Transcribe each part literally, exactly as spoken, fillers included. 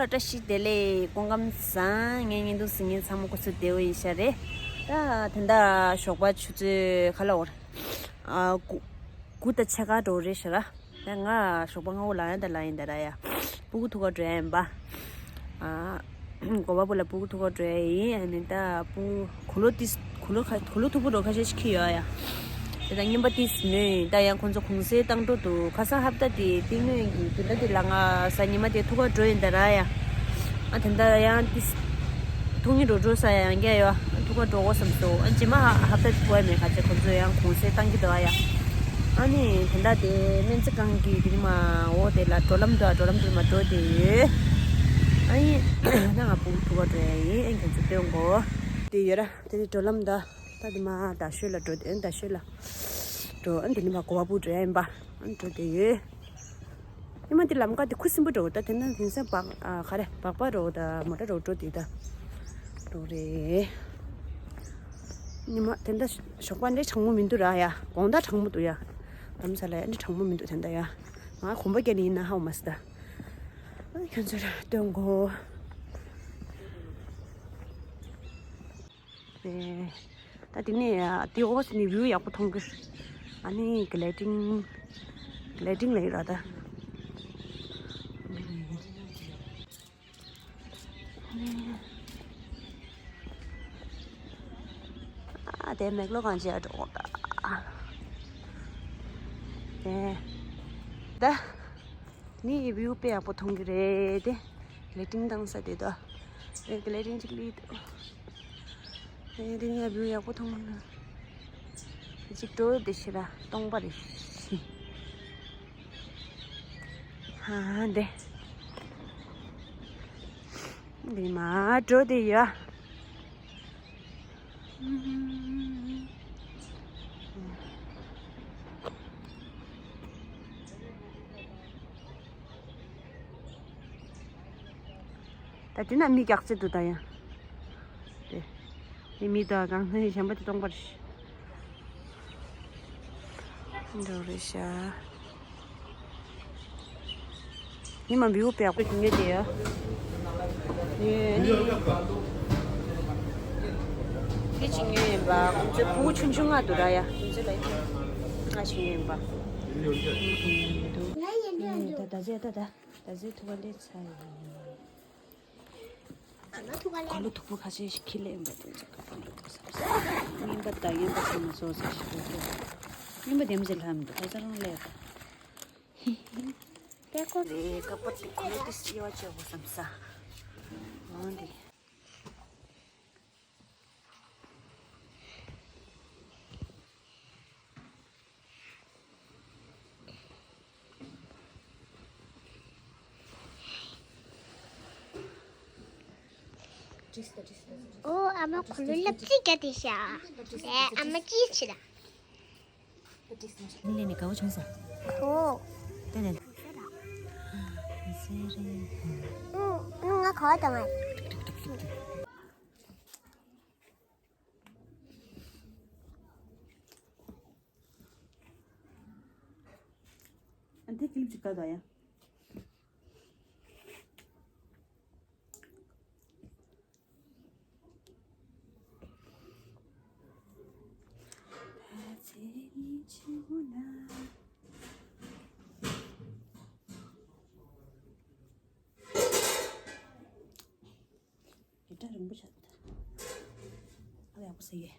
བཀྲ་ཤིས་བདེ་ལེགས། སྐུ་ཁམས་བཟང་། ངའི་བརྙན་ཐུང་གཟིགས་མཁན་ཚང་མ་སྐུ་གཟུགས་བདེ་པོ་ཡིན་ཤག་རེད། ད་དེ་འདྲ་ཞོགས་པ་ཆུ་ཚོད་ག་ལ་འོར། ཨ། དགུ་དགུ་དང་ཕྱེད་ཀ་འགྲོ་རེད་ཤག་ར། ད་ང་ཞོགས་པ་སྔ་པོ་ལངས་ཡ་ད་ལངས་ཡིན་ད་ར་ཡ། སྤུ་གུ་ཐུག་ག་འགྲོ་ཡ་ཡིན་པ། ཨ། གོ་བ་སྤུ་ལ་སྤུ་གུ་ཐུག་ག་འགྲོ་ཡ་ཡིན། ཨ་ནི་ད་སྤུ་གུ་ལོ་ཏིས་གུ་ལོ་ཁ་གུ་ལོ་མཐུག་པོ་འགྲོ་ཁ་ཤས་ཤིག་ཁྱེར་ཡོད་ཡ། དེ་དང་རྔན་པ་ཏིས་མོད་ཡིན་ད་ཡང་ཁོང་ཚོ་གུང་སེང་བཏང་འགྲོ་འདུག་ཁ་སང་ཧབ་ཏ་དེ་ཏིང་ནོན་གྱི་དེ་འདྲ་དེ་ལ་ང་གཟའ་ཉི་མ་དེ་ཐུག་ག་འགྲོ་ཡིན་ད་ར་ཡ། ཨ་དེ་འདྲ་ཡང་ཏིས་ཐུག་ཉིན་འགྲོ་འགྲོ་ས་ཡང་རྒྱ་ཡོད། ཨ་ཐུག་ག་འགྲོ་དགོས་བསམ་སོང་། ཨ་རྗེས་མ་ཧ་ཧབ་ཏ་དེ་ཐུག་ཡ་མེད་ཁ་ཅིག་ཁོང་ཚོ་ཡང་གུང་སེང་བཏང་གི་འདུག་ཡ། ཨ་ནི་དེ་འདྲ་དེ་སྨན་རྩིས་ཁང་གི་དེ་ནི་མ་འོ་དེ་ལ་འགྲོ་ལམ་འདུག་འགྲོ་ལམ་དེ་མ་འགྲོ་དེ་ཡོད། ཨ་ཡིན། ད་ང་སྤུ་གུ་ཐུག་ག་འགྲོ་ཡ་ཡིན། ཨ་ཁྱོད་ཚོ་སྟོན་གོ། དེ་ཡོད་ར། དེ་ནི་འགྲོ་ལམ་ད། ད་དེ་མ་རྡ་ཤོད་ལ་འགྲོ་དེ་རྡ་ཤོད་ལ་འགྲོ། ཨ་དེ་ནི་མ་གོ་བ་སྤུ་འགྲོ་ཡ་ཡིན་པ། ཨ་འགྲོ་དེ་ཡོད། ཨ་མ་དེ་ལམ་ཀ་དེ་ཁུ་སིམ་པོ་འགྲོ། ད་དེ་ན་དེང་སང་སྦག་ཨ་ག་རེ་སྦག་སྦག་འགྲོ་ད་མོ་ཊ་འགྲོ་འགྲོ་དེ་ད་འགྲོ་རེད། ཉི་མ་དེ་འདྲ་ཞོགས་པ་འདྲ་གྲང་མོ་མི་འདུག་ར་ཡ། དགོང་དག་གྲང་མོ་འདུག་ཡ། དྷ་རམ་ས་ལ་ཡ་འདྲ་གྲང་མོ་མི་འདུག་དེ་འདྲ་ཡ། ང་གོམ་པ་རྒྱག་ནི་ཡིན་ན་ཧ་གོ་མ་སི་ད། ཨ་ཁྱོད་ཚོར་སྟོན་གོ། ཨེ། ད་དེ་ནས་དེ་འོག་ནས་བིའུ་ཡག་པོ་མཐོང་གི། ཨ་ནི་གི་ལེ་ཏིང་གི་ལེ་ཏིང་ལ་ཡོད་ར་ད། ཨ་དེ་མེག་ལོ་གང་ཅི་ཡ་འགྲོ་ད། དེ་ད། ནི་བིའུ་དཔེ་ཡག་པོ་མཐོང་གི་རེད་དེ། གི་ལེ་ཏིང་བཏང་ས་དེ་དོ། ཨེ་གི་ལེ་ཏིང་གཅིག་ལི་དོ། ཨེ་དེ་ནི་བིའུ་ཡག་པོ་མཐོང་གི་རེད། གཅིག་འགྲོ་དེ་ཤི་ར་སྟོང་པ་རེད་ཤི། ཧ་དེ། དེ་མ་འགྲོ་དེ་ཡ། ད་དེ་ན་མི་རྒྱག་རྩེ་འདུག་ད་ཡ། དེ། དེ་མི་དང་གང་ས་ནས་གཞན་པ་དེ་སྟོང་པར་འགྲོ་རེད་ཤག་ཉི་མ་བིའུ་དཔེ་ཡག་པོ་ཞིག་ཉོས་ཏེ་ཡ། ཉོས་ནི། འདི་ཅིག་ཉོས་ཡིན་པ། ཁོང་ཚོའི་ཕྲུ་གུ་ཆུང་ཆུང་ང་འདུག་ར་ཡ། ཁོང་ཚོ་ལ་ཡ་ང་ཞིག་ཉོས་ཡིན་པ། འདུག་ད་ད་ཟེ་ད་ད་ད་ཟེ་ཐུག་པ་ལས་ཚ་ཡིན། ཁ་ལོ་མཐུག་པོ་ཁ་ཤས་ཤིག་ཁྱེར་སླེབས་ཡོང་པ་དེ་ཚོ་ག་པར་འགྲོ་དགོས་བསམ་སོང་། རྔན་པ་དང་རྔན་པ་ཚང་མ་བཟོ་ས་ཞིག་འགྲོ་དགོས། རྔན་པ་དེ་མི་ཚེ་ལྷམ་འདུག་ཁ་སང་རང་སླེབས་པ། དེ་ཁོ་རེད། ཀ་པར་དེ་ཁ་ལོ་དེ་སི་ཡ་བ་ཅོ་བོ་བསམ་ས། འོང་དེ། ཨོ། ཨ་མ་ཁོ་ལོ་ལབ་ཙི་ག་དེ་ཤ། ཨ་མ་ཅི་ཆི་ལ། ནི་ལས་ནི་དགའ་བོ་བྱུང་ས། ཨོ། ཏེ་ནེ། ཨུ། ང་ཁ་བ་དང་ང་། ཨ་འདི་ཀི་ལིབ་ཅིག་བཀག་དང་ཡ། ཡི་སྒྲ་རིང་པོ་ཆགས་འདུག་ཨ་ཡག་པོ་ཟེར་གི།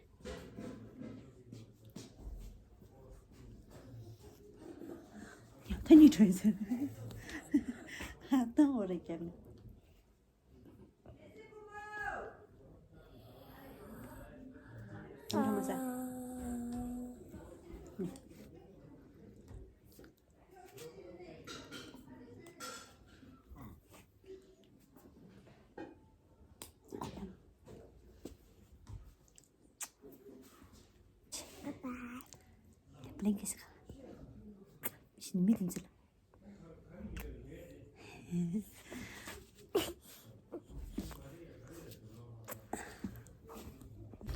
ཡང་ཐ་སྙད་གྲོན་ཟེར། ཧ་ཏང་འོ་རེ་རྒྱབ་ནས། ཨ་མ་ཟ། Bye bye. Blinky saka. Shin mi din zil.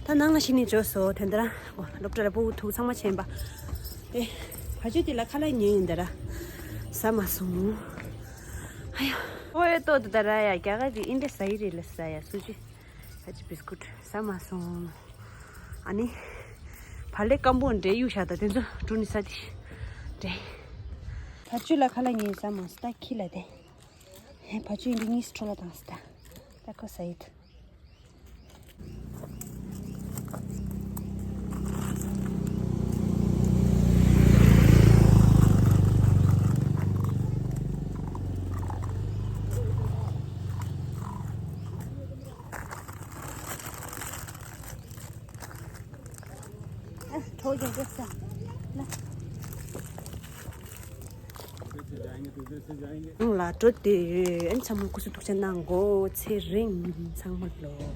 ད་ནང་ལ་ཕྱིན་ནས་བྱོས་སོ། དེ་འདྲ་སློབ་གྲྭ་ལ་སྤུ་གུ་ཐུག་ཚང་མ་ཕྱིན་པ། ཨེ། ཕ་ཆོས་དེ་ལ་ཁ་ལག་ཉོས་ཡིན་ད་ར། ཟ་མ་སོང་། ཨ་ཡ། ཨོའེ་ཏོ་ཏ་ར་ཡ་རྒྱ་གར་གྱི་ཨིན་འདྲེ་ཟ་ཡི་རེད་ལ་ཟ་ཡ་སུ་ཅི། ད་ཅི་བིས་ཀུད་ཟ་མ་སོང་། ཨ་ནི། བ་ལེ་སྐམ་པོ་འདྲེ་གཡུག་བཞག་ད་དེ་ཚོ་བྲུ་ནི་ས་དི། འདྲེ། བ་ཅུ་ལ་ཁ་ལ་ཉིན་ཟ་མ་སྟ་ཁི་ལ་དེ། ཧེ་བ་ཅུ་ཨིན་འདྲེ་གཉིས་སུ་ཁྲོ་ལ་དང་སྟ། ད་ཁོ་ཟ་ཡི་ད། ལ་འགྲོ་དུས་ཨན་ཚང་མ་སྐུ་གཟུགས་ཐུགས་ཆེ་གནང་གོ་ཚེ་རིང་ཚང་མ་ལོ།